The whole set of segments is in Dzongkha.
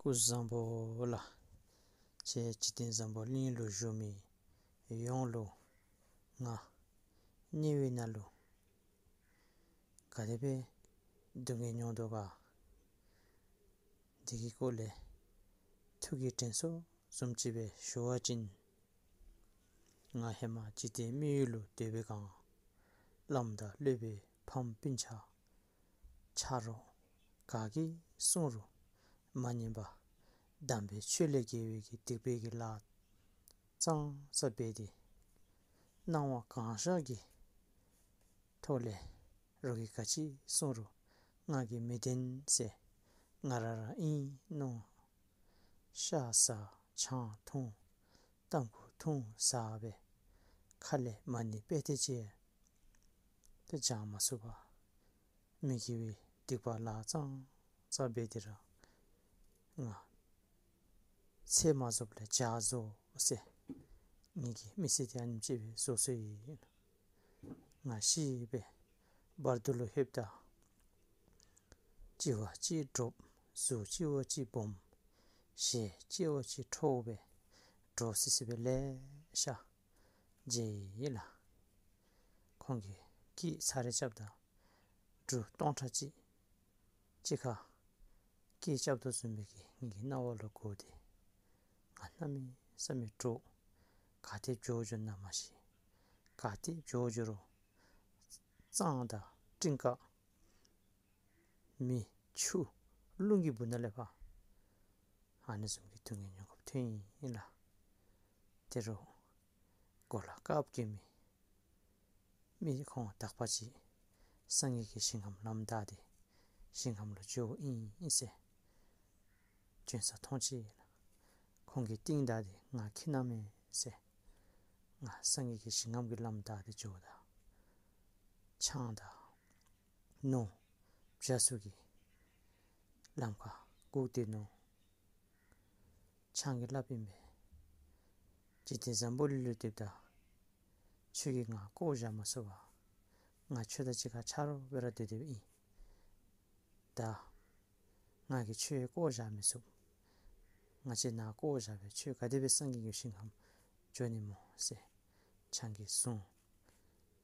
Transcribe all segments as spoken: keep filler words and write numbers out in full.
སྐུ་གཟུགས་བཟང་པོ་ལགས། ཁྱེད་འཇིག་རྟེན་བཟང་པོ་གླིང་ལུ་བཞུགས་མི་ཡོངས་ལུ་ང་ཉེ་བའི་ནང་ལུ་ག་དེ་སྦེ་སྡུག་བསྔལ་མྱོང་དོ་ག། དེ་གི་སྐོར་ལས་ཐུགས་ཀྱི་དྲན་གསོ་བཟུམ་ཅིག་སྦེ་ཞུ་བ་ཅིན། ང་ཧེ་མ་འཇིག་རྟེན་མི་ཡུལ་ལུ་སྡོད་པའི་སྒང་བླམ་དང་སློབ་དཔོན་ཕམ་སྤུན་ཆ་ཆ་རོགས་ག་གིས་གསུངས་རུང་མ་ཉན་པར་དམ་པའི་ཆོས་ལས་འགལ་བའི་གི་སྡིག་པའི་གི་ལཱ་ཙང་ཙ་འབད་དེ་སྣང་བ་གང་ཤར་གྱི་ཐོག་ལས་རོགས་ཀྱིས་ག་ཅི་གསུངས་རུང་ང་གིས་མི་བདེན་ཟེར་ང་ར་ར་ཨིན་མནོ། ཤ་ཟ་ཆང་འཐུང་ཏམ་ཁུ་འཐུང་ཟ་སྦེ་ཁ་ལས་མ་ཎི་དཔེ་དེ་ཅིག་ཏེ་བགྱང་མ་ཚུགས་པར་མི་དགེ་བའི་སྡིག་པ་ལཱ་ཙང་ཙ་འབད་དེ་ར་ང་ཚེ་མ་རྫོགསཔ་ལས་བྱ་རྫོགས་ཟེར་ངེ་གི་མི་ཚེ་དེ་ཨ་ནེམ་ཅིག་སྦེ་རྫོགས་སོ་ཡི། ང་ཤི་སྦེ་བར་དོ་ལུ་ལྷོདཔ་ད་གཅིག་བ་གཅིག་འདྲོག། གཟུགས་གཅིག་བ་གཅིག་སྦོམ། ཞལ་གཅིག་བ་གཅིག་འཁྲོག་སྦེ་འདྲོག་སི་སི་སྦེ་ལེ་ཤ་མཇལ་ཡི་ལགས། ཁོང་གིས་སྐད་ཚར་རེ་རྐྱབ་ད་འབྲུ་སྟོང་ཕྲག་གཅིག་གཅིག་ཁར་སྐད་རྐྱབ་དོ་བཟུམ་སྦེ་གི་ངེ་གི་རྣ་བ་ལུ་གོ་སྟེ་ང་གནམ་མེད་ས་མེད་འདྲོག། ག་ཏེ་འགྱོ་འགྱོ་ན་མ་ཤེས། ག་ཏེ་འགྱོ་འགྱོ་རུང་གཙང་དང་སྤྲིན་དཀར་མེ་ཆུ་རླུང་གི་སྦུག་ན་ལས་ཕར་ཨ་ནི་བཟུམ་གྱི་སྡུག་བསྔལ་མྱོང་དགོཔ་ཐོན་ཡི་ལགས། དེ་རུང་གོ་ལ་དཀརཔོ་གྱོན་མི་མི་ཁོང་དག་པ་ཅིག་སངས་རྒྱས་ཀྱི་ཞིང་ཁམས་ལམ་བདའ་སྟེ་ཞིང་ཁམས་ལུ་འགྱོཝ་ཨིན་ཟེར་བྱོན་ས་མཐོང་ཅི། ཁོང་གིས་རྟིང་བདའ་སྟེ་ང་ཁྱིམ་ནང་མེད་ཟེར། ང་སངས་རྒྱས་ཀྱི་ཞིང་ཁམས་ཀྱི་ལམ་བདའ་སྟེ་འགྱོཝ་ད་ཆང་དང་ནོར་བྱ་ཚུ་གིས་ལམ་ཁར་སྒུག་སྡོད་ནུག། ཆང་གིས་སླབ་ཨིན་པས། འཇིག་རྟེན་འཛམ་བུ་གླིང་ལུ་སྡོདཔ་ད་ཁྱོད་ཀྱིས་ང་བཀོ་བཞག་མ་ཚུགས་པར་ང་ཁྱོད་དང་གཅིག་ཁར་ཆ་རོགས་སྦེ་ར་སྡོད་སྡོདཔ་ཨིན། ད་ང་གིས་ཁྱོད་བཀོ་བཞག་མི་ཚུགས། ང་བཅས་ནཱ་བཀོ་བཞག་སྦེ་ཁྱོད་ག་དེ་སྦེ་སངས་རྒྱས་ཀྱི་ཞིང་ཁམས་འགྱོ་ནི་སྨོ་ཟེར་ཆང་གིས་བཟུང་།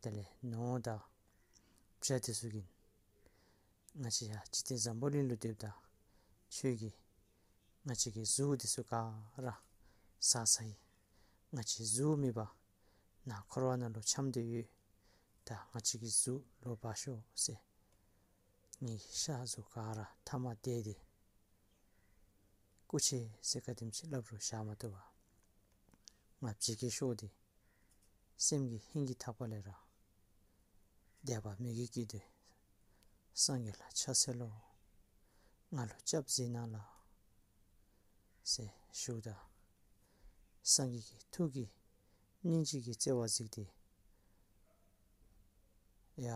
དེ་ལས་ནོར་དང་བྱ་དེ་ཚུ་གིས་ང་བཅས་ཡར་འཇིག་རྟེན་འཛམ་བུ་གླིང་ལུ་སྡོདཔ་ད་ཁྱོད་ཀྱིས་ང་བཅས་ཀྱི་གཟུགས་དེ་ཚུ་ག་ར་ཟ་ཚར་ཡི། ང་བཅས་གཟུགས་མེད་པར་ནཱ་འཁོར་བ་ནང་ལུ་འཁྱམས་ཏེ་ཡོད། ད་ང་བཅས་ཀྱི་གཟུགས་ལོག་འབག་ཤོག་ཟེར་ངེའི་ཤ་གཟུགས་ག་ར་ཐ་མ་དེ་དེ་སྐུ་མཁྱེན་ཟེར་ག་དེམ་ཅིག་སླབ་རུང་བཞག་མ་བཏུབ་པར་ང་བྱི་གི་ཤོར་ཏེ་སེམས་ཀྱི་ཧིང་གི་ཐག་པ་ལས་ར་དད་པ་མོས་གུས་བསྐྱེད་དེ་སངས་རྒྱས་ལ་ཕྱག་འཚལ་ལོ། ང་ལུ་སྐྱབས་མཛད་གནང་ལགས་ཟེར་ཞུཝ་ད་སངས་རྒྱས་ཀྱིས་ཐུགས་ཀྱི་སྙིང་རྗེ་གི་བརྩེ་བ་གཟིགས་ཏེ་ཡ་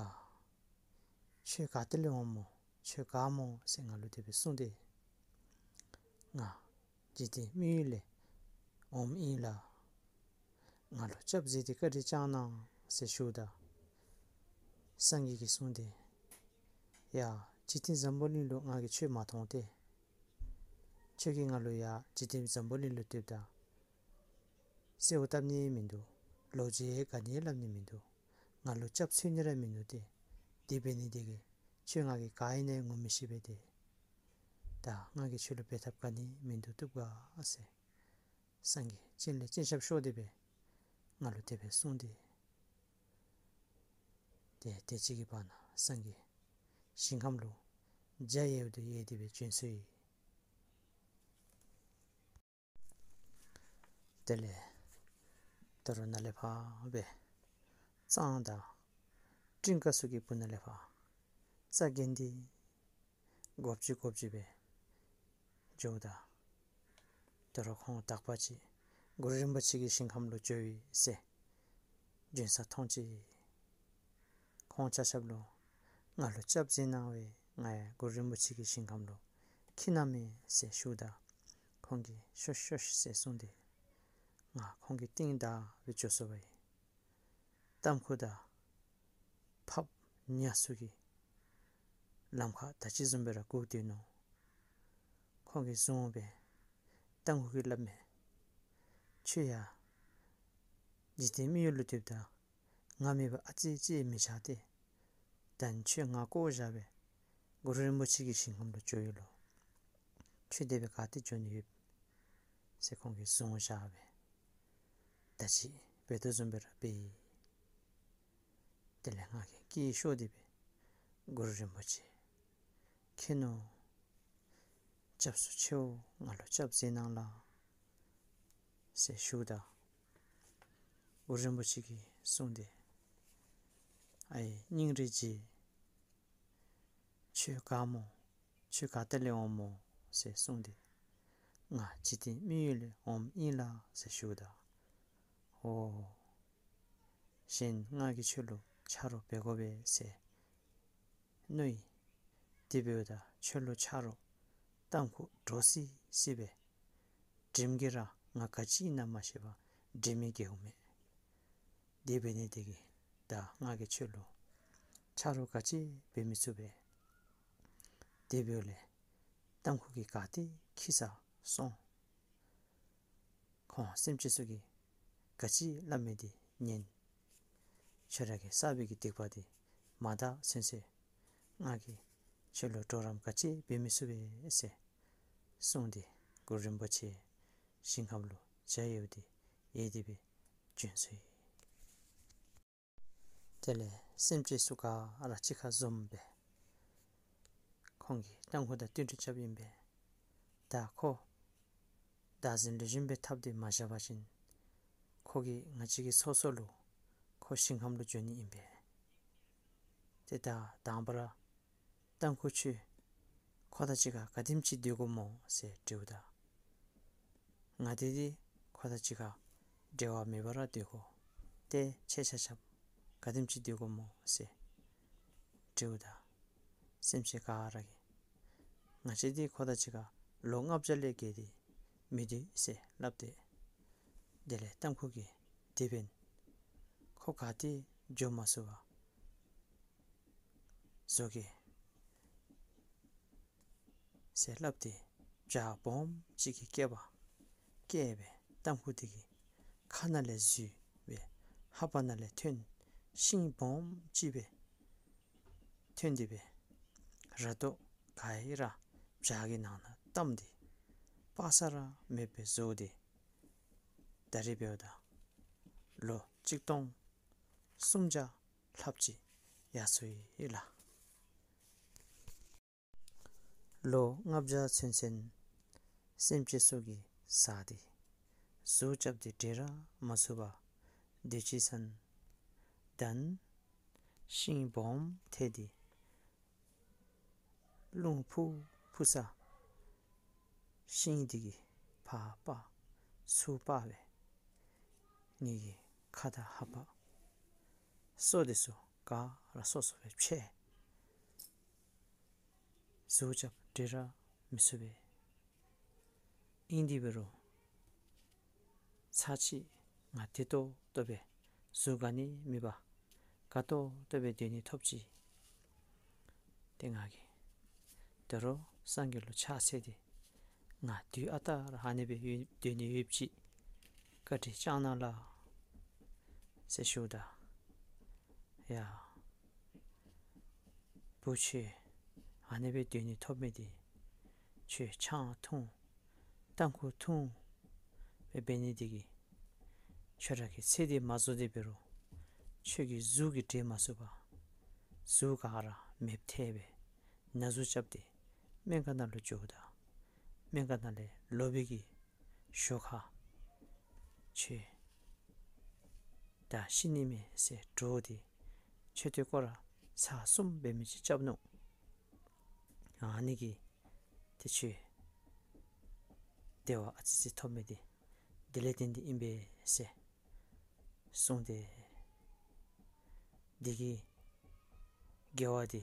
ཁྱོད་ག་ཏེ་ལས་འོངམ་སྨོ། ཁྱོད་ག་སྨོ་ཟེར་ང་ལུ་དེ་སྦེ་གསུངས་ཏེ། ང་འཇིག་རྟེན་མི་ཡུལ་ལས་འོངམ་ཨིན་ལགས། ང་ལུ་སྐྱབས་མཛད་དེ་བཀའ་དྲིན་བསྐྱང་གནང་ཟེར་ཞུཝ་ད་སངས་རྒྱས་ཀྱིས་གསུངས་ཏེ། ཡ་འཇིག་རྟེན་འཛམ་བུ་གླིང་ལུ་ང་གིས་ཁྱོད་མ་མཐོང་སྟེ། ཁྱོད་ཀྱིས་ང་ལུ་ཡ་འཇིག་རྟེན་འཛམ་བུ་གླིང་ལུ་སྡོདཔ་ད་གསོལཝ་བཏབ་ནི་མིན་འདུག། ལོ་རྒྱུས་དགའ་ནི་སླབ་ནི་མིན་འདུག། ང་ལུ་སྐྱབས་འཚོལ་ནི་ར་མིན་འདུག་སྟེ། དེ་འབད་ནི་དེ་གིས་ཁྱོད་ང་གིས་ག་ཨིན་ན་ངོ་མི་ཤེས་པས་ཏེ། ད་ང་གིས་ཁྱོད་ལུ་འབད་ཐབས་ག་ནི་མིན་འདུག་བཏུབ་ག་ཟེར། སངས་རྒྱས་སྤྱན་ལས་སྤྱན་ཆབ་ཤོར་ཏེ་སྦེ་ང་ལུ་དེ་སྦེ་གསུངས་ཏེ། ཏེ་དེ་ཅིག་གི་བར་ན་སངས་རྒྱས་ཞིང་ཁམས་ལུ་འཇའ་ཡལ་དོ་ཡལ་ཏེ་སྦེ་བྱོན་སོ་ཡི། དེ་ལས་ད་རུང་ནཱ་ལས་ཕར་སྦེ་གཙང་དང་སྤྲིན་དཀར་ཚུ་གི་སྦུག་ན་ལས་ཕར་རྩ་འགེངས་ཏེ་སྒོར་ཅིག་སྒོར་ཅིག་སྦེ་འགྱོཝ་ད་ད་རུང་ཁོང་དག་པ་ཅིག་གུ་རུ་རིན་པོ་ཆེ་གི་ཞིང་ཁམས་ལུ་འགྱོ་ཡི་ཟེར་བྱོན་ས་མཐོང་ཅི། ཁོང་ཆ་ཁྱབ་ལུ་ང་ལུ་སྐྱབས་མཛད་གནང་བས་ང་ཡང་གུ་རུ་རིན་པོ་ཆེ་གི་ཞིང་ཁམས་ལུ་འཁྱིད་གནང་མས་ཟེར་ཞུཝ་ད་ཁོང་གིས་ཤོག་ཤོག་ཟེར་གསུངས་ཏེ་ང་ཁོང་གི་རྟིང་བདའ་སྦེ་འགྱོ་སོ་བ་ཡི། ཏམ་ཁུ་དང་ཕགཔ་ཉ་ཚུ་གིས་ལམ་ཁར་ད་ཅི་བཟུམ་སྦེ་ར་སྒུག་སྡོད་ནུག། ཁོང་གིས་བཟུང་སྦེ་རྟ་མགོ་གིས་སླབ་མས། ཁྱོད་ཡང་འཇིག་རྟེན་མི་ཡུལ་ལུ་སྡོདཔ་ད་ང་མེད་པར་ཨ་ཙི་ཅིག་མི་ཆགས་ཏེ། ད་ཁྱོད་ང་བཀོ་བཞག་སྦེ་གུ་རུ་རིན་པོ་ཆེ་གི་ཞིང་ཁམས་ལུ་འགྱོ་ཡི་ལོ། ཁྱོད་དེ་སྦེ་ག་ཏེ་འགྱོ་ནི་ཡོད་ཟེར་ཁོང་གིས་བཟུང་བཞག་སྦེ་ད་ཅི་འབད་དོ་བཟུམ་སྦེ་ར་འབད་ཡི། དེ་ལས་ང་གིས་སྐད་ཤོར་ཏེ་སྦེ་གུ་རུ་རིན་པོ་ཆེ་མཁྱེན་ནོ། སྐྱབས་སུ་མཆིའོ། ང་ལུ་སྐྱབས་མཛད་གནང་ལགས་ཟེར་ཞུཝ་ད་གུ་རུ་རིན་པོ་ཆེ་གིས་གསུངས་ཏེ། ཨའི་སྙིང་རེ་རྗེ། ཁྱོད་ག་སྨོ། ཁྱོད་ག་ཏེ་ལས་འོངམ་སྨོ་ཟེར་གསུངས་ཏེ། ང་འཇིག་རྟེན་མི་ཡུལ་ལས་འོངམ་ཨིན་ལགས་ཟེར་ཞུཝ་ད། ཨོ། གཞན་ང་གིས་ཁྱོད་ལུ་ཆ་རོགས་འབད་དགོ་པས་ཟེར་མནོ་ཡི། དེ་འབདཝ་ད་ཁྱོད་ལུ་ཆ་རོགས་རྟ་མགོ་འདྲོག་སི་སི་སྦེ་དྲིམ་གྱིས་ར་ང་ག་ཅི་ཨིན་ན་མ་ཤེས་པར་དྲིམ་གྱིས་འགྱེལཝ་མས། དེ་འབད་ནི་དེ་གིས་ད་ང་གིས་ཁྱོད་ལུ་ཆ་རོགས་ག་ཅི་འབད་མི་ཚུགས་པས། དེ་འབདཝ་ལས་རྟ་མགོ་གིས་ག་ཏེ་འཁྱིད་ས་སོང་། ཁོང་སེམས་ཅན་ཚུ་གིས་ག་ཅི་སླབ་མི་དེ་ཉན། ཁྱོད་ར་གིས་བསགས་པའི་གི་སྡིག་པ་དེ་མ་དག་ཚུན་ཚོད་ང་གིས་ཁྱོད་ལུ་གྲོགས་རམ་ག་ཅི་འབད་མི་ཚུགས་པས་ཟེར་གསུངས་ཏེ་གུ་རུ་རིན་པོ་ཆེ་ཞིང་ཁམས་ལུ་བྱོན་ཡོད་དེ་ཡོད་དེ་སྦེ་བྱོན་སོ་ཡི། དེ་ལས་སེམས་ཅན་ཚུ་ག་ར་གཅིག་ཁར་འཛོམས་སྦེ་ཁོང་གིས་རྟ་མགོ་དང་བསྟུན་གྲོས་རྐྱབ་ཨིན་པས། ད་ཁོ་བདག་འཛིན་ལུས་སྦྱིན་པའི་ཐབས་དེ་མ་བཞག་པ་ཅིན་ཁོ་གིས་ང་བཅས་ཀྱི་སོ་སོ་ལུ་ཁོ་ཞིང་ཁམས་ལུ་འགྱོ་ནི་ཨིན་པས། ཏེ་ད་དང་པ་ར་རྟ་མགོ་ཁྱོད་ཁོ་དང་གཅིག་ཁར་ག་དེམ་ཅིག་སྡོད་དགོཔ་སྨོ་ཟེར་དྲིཝ་ད། ང་དེ་དེ་ཁོ་དང་གཅིག་ཁར་འབྲལ་བ་མེད་པར་སྡོད་དགོ། ཏེ་ཁྱེད་ཆ་ཁྱབ་ག་དེམ་ཅིག་སྡོད་དགོཔ་སྨོ་ཟེར་དྲིཝ་ད། སེམས་ཅན་ག་ར་གིས་ང་བཅས་དེ་ཁོ་དང་གཅིག་ཁར་ལོ་ལྔ་བརྒྱ་ལས་བརྒལ་ཏེ་མི་སྡོད་ཟེར་སླབ་སྟེ། དེ་ལས་རྟ་མགོ་གིས་དེ་འབདན་ཁོ་ག་ཏེ་འགྱོ་མ་ཚུགས་པར་བཟོ་གེ་ཟེར་སླབ་སྟེ་བྱག་སྦོམ་ཅིག་གི་སྐེད་པར་བཀལ་སྦེ་རྟ་མགོ་དེ་གི་ཁ་ནང་ལས་འཛུལ་སྦེ་ལྷ་པ་ནང་ལས་ཐོན། ཤིང་སྦོམ་ཅིག་སྦེ་ཐོན་ཏེ་སྦེ་ར་ཏོ་ག་ཡི་ར་བྱག་གི་ནང་ན་བསྡམས་ཏེ་པ་སངས་ར་མེདཔ་སྦེ་བཟོ་སྟེ། ད་རིས་འབདཝ་ད་ལོ་གཅིག་སྟོང་སུམ་བརྒྱ་ལྷགཔ་ཅིག་ཡར་སོ་ཡི་ལགས། ལོ་ལྔ་བརྒྱ་ཚུན་ཚོད་སེམས་ཅན་ཚུ་གིས་ཟ་སྟེ་ཟུག་རྐྱབ་སྟེ་བྲེལ་ར་མ་ཚུགས་པར་སྡོད་ཅི་ཟེར་ན། ད་ཤིང་སྦོམ་ཐལ་ཏེ་རླུང་ཕུ་ཕུ་ས་ཤིང་དེ་གིས་ཕར་སྤར་ཚུར་སྤར་སྦེ་ངེ་གི་ཁ་དང་ལྷ་པ་སོ་དེ་ཚུ་ག་ར་སོ་སོ་སྦེ་ཕྱེ། ཟུག་རྐྱབ་བྲེལ་ར་མི་ཚུགས་པས། ཨིན་དེ་འབད་རུང་ཚར་གཅིག་ང་བདེ་ཏོག་ཏོ་སྦེ་གཟུགས་ག་ནི་མེད་པར་དགའ་ཏོག་ཏོ་སྦེ་སྡོད་ནི་ཐོབ་ཅི། ཏེ་ང་གིས་དོ་རུང་སངས་རྒྱས་ལུ་ཕྱག་འཚལ་ཏེ་ང་དུས་ཨ་རྟག་ར་ཨ་ནི་སྦེ་ཡོད་སྡོད་ནི་ཡོདཔ་ཅིག་བཀའ་དྲིན་བསྐྱང་གནང་ལགས་ཟེར་ཞུཝ་ད། ཡ་བུ་ཁྱོད་ཨ་ནི་སྦེ་སྡོད་ནི་ཐོབ་མི་དེ་ཁྱོད་ཆང་འཐུང་རྟ་མགོ་འཐུང་སྦེ་འབད་ནི་དེ་གིས་ཁྱོད་ར་གི་ཚེ་འདི་མ་རྫོགས་ཏེ་འབད་རུང་ཁྱོད་ཀྱི་གཟུགས་ཀྱིས་བྲེལ་མ་ཚུགས་པར་གཟུགས་ག་ར་མེདཔ་ཐལ་སྦེ་ན་ཟུག་རྐྱབ་སྟེ་སྨན་ཁང་ནང་ལུ་འགྱོཝ་ད་སྨན་ཁང་ནང་ལས་ལོག་པའི་གི་ཞོར་ཁར་ཁྱོད་ད་ཤི་ནི་མས་ཟེར་འདྲོག་སྟེ་མཆོད་རྟེན་སྐོར་ར་ཚར་གསུམ་འབད་མི་ཅིག་རྐྱབ་ནུག། ཨ་ནི་གིས་ཏེ་ཁྱོད་བདེ་བ་ཨ་ཙི་ཅིག་ཐོབ་མི་དེ་དེ་ལས་བརྟེན་ཏེ་ཨིན་པས་ཟེར་གསུངས་ཏེ། དེ་གི་དགེ་བ་དེ་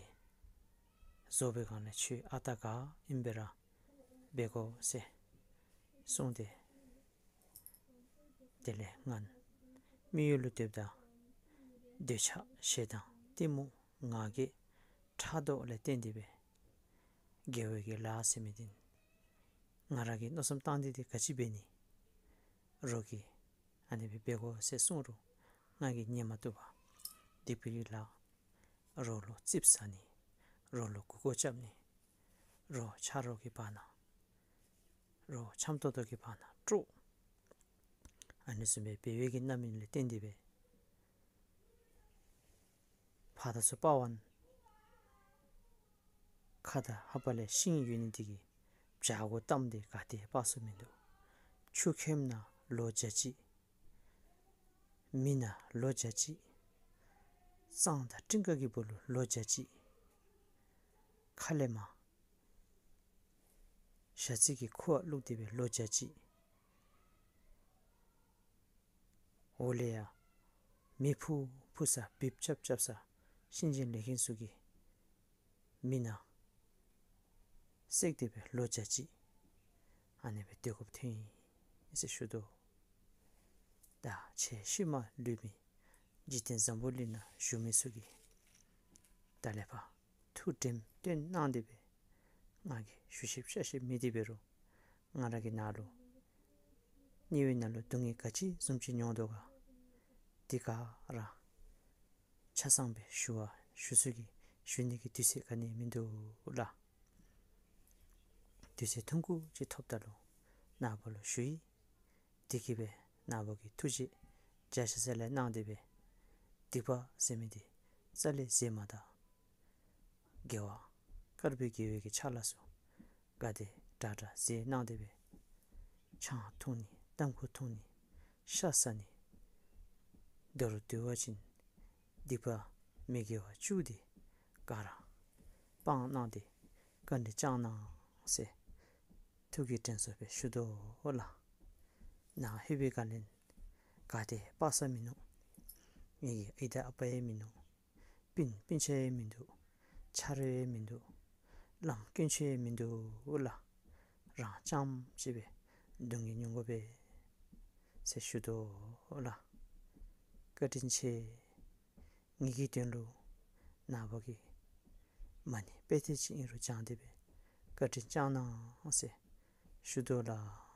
རྫོགས་པའི་སྒང་ལས་ཁྱོད་ཨ་རྟག་ག་ཨིན་པས་ར་འབད་དགོ་ཟེར་གསུངས་ཏེ། དེ་ལས་ང་མི་ཡུལ་ལུ་སྡོདཔ་ད་འདོད་ཆགས་ཞེ་སྡང་གཏི་མུག་ང་རྒྱལ་ཕྲག་དོག་ལས་བརྟེན་ཏེ་སྦེ་དགེ་བའི་གི་ལཱ་ཟེར་མི་དེ་ ང་ར་གིས་མནོ་བསམ་བཏང་སྟེ་འདི་ག་ཅི་འབད་ནི། རོགས་ཀྱིས་ཨ་ནི་སྦེ་འབད་དགོ་ཟེར་གསུངས་རུང་ང་གིས་ཉན་མ་བཏུབ་པར་སྡིག་པའི་ལཱ་རོགས་ལུ་རྩིགཔ་ཟ་ནི། རོགས་ལུ་མགུ་སྐོར་རྐྱབ་ནི། རོགས་ཆ་རོགས་ཀྱི་བར་ན་རོགས་འཆམ་ཏོག་ཏོ་གི་བར་ན་དཀྲོག། ཨ་ནི་བཟུམ་སྦེ་འབད་བའི་གི་རྣམ་སྨིན་ལས་བརྟེན་ཏེ་སྦེ་ཕར་དང་ཚུར་དཔའ་བོ་ཁ་དང་ལྷ་པ་ལས་ཤིང་ཡོད་ནི་དེ་གིས་བྱག་གུ་བསྡམས་ཏེ་ག་ཏེ་སྤར་ས་མིན་འདུག། ཆུ་ཁྱིམ་ནང་ལོ་བརྒྱ་གཅིག། མི་ནང་ལོ་བརྒྱ་གཅིག། གཙང་དང་སྤྲིན་དཀར་གྱི་སྦུག་ལུ་ལོ་བརྒྱ་གཅིག། ཁ་ལས་མར་ཞ་རྩི་གི་ཁུ་བ་བླུགས་ཏེ་སྦེ་ལོ་བརྒྱ་གཅིག། འོག་ལས་ཡར་མེ་ཕུ་ཕུ་ས་འབིབས་རྐྱབ་རྐྱབ་ས་གཤིན་རྗེ་ལས་མཁན་ཚུ་གིས་མི་ནང་བསྲེགས་ཏེ་སྦེ་ལོ་བརྒྱ་གཅིག། ཨ་ནི་སྦེ་སྡོད་དགོཔ་ཐོན་ཡི་ཟེར་ཞུ་དོ། ད་ཁྱེད་ཤུལ་མ་ལུས་མི་འཇིག་རྟེན་འཛམ་བུ་གླིང་ནང་བཞུགས་མི་ཚུ་གིས་ད་ལས་ཕར་ཐུགས་དྲན་སྟོན་གནང་སྟེ་སྦེ་ང་གིས་ཞུ་ཤེས་བཤད་ཤེས་མེད་དེ་འབད་རུང་ང་ར་གི་ནང་ལུ་དམྱལ་བའི་ནང་ལུ་སྡུག་བསྔལ་ག་ཅི་བཟུམ་ཅིག་མྱོང་དོ་ག་དེ་ག་ར་ཆ་ཚང་སྦེ་ཞུ་བ་ཞུ་ཚུལ་གྱི་ཞུ་ནི་གི་དུས་ཚོད་ག་ནི་མིན་འདུག་ལགས། དུས་ཚོད་ཐུང་ཀུ་ཅིག་ཐོབ་ད་ལུ་ནཱ་བུ་ལུ་ཞུ་ཡི། དེ་གིས་སྦེ་ནཱ་བུ་གིས་ཐུགས་རྗེ་བརྒྱ་ཆ་ས་ལས་གནང་སྟེ་སྦེ་སྡིག་པ་ཟེར་མི་འདི་རྩ་ལས་བཟོད་མ་ད། དགེ་བ་དཀར་པོའི་དགེ་བའི་གི་ཕྱག་ལཱ་ཚུ་ག་དེ་དྲག་དྲག་མཛད་གནང་སྟེ་སྦེ་ཆང་འཐུང་ནི་ཏམ་ཁུ་འཐུང་ནི་ཤ་ཟ་ནི་མདོར་བསྡུ་བ་ཅིན་སྡིག་པ་མི་དགེ་བ་བཅུ་འདི་ག་ར་སྤང་གནང་སྟེ་བཀའ་དྲིན་བསྐྱང་གནང་ཟེར་ཐུགས་ཀྱི་དྲན་གསོ་སྦེ་ཞུ་དོ་ལགས། ནཱ་ལྷོད་པའི་སྒང་ལས་ག་ཏེ་སྤར་ས་མིན་ནུག། ངེ་གི་ཨའི་དང་ཨ་པ་ཡང་མིན་ནུག། སྤུན་སྤུན་ཆ་ཡང་མིན་འདུག། ཆ་རོགས་ཡང་མིན་འདུག། བླམ་དཀོན་མཆོག་ཡང་མིན་འདུག་ལགས། རང་རྐྱངམ་ཅིག་སྦེ་སྡུག་བསྔལ་མྱོང་དགོ་པས་ཟེར་ཞུ་དོ་ལགས། བཀའ་དྲིན་ཆེ། ངེ་གི་དོན་ལུ་ནཱ་བུ་གིས་མ་ཎི་དཔེ་དེ་ཅིག་ཨིན་རུང་བགྱང་སྟེ་སྦེ་བཀའ་དྲིན་བསྐྱང་གནང་ཟེར་ཞུ་དོ་ལགས།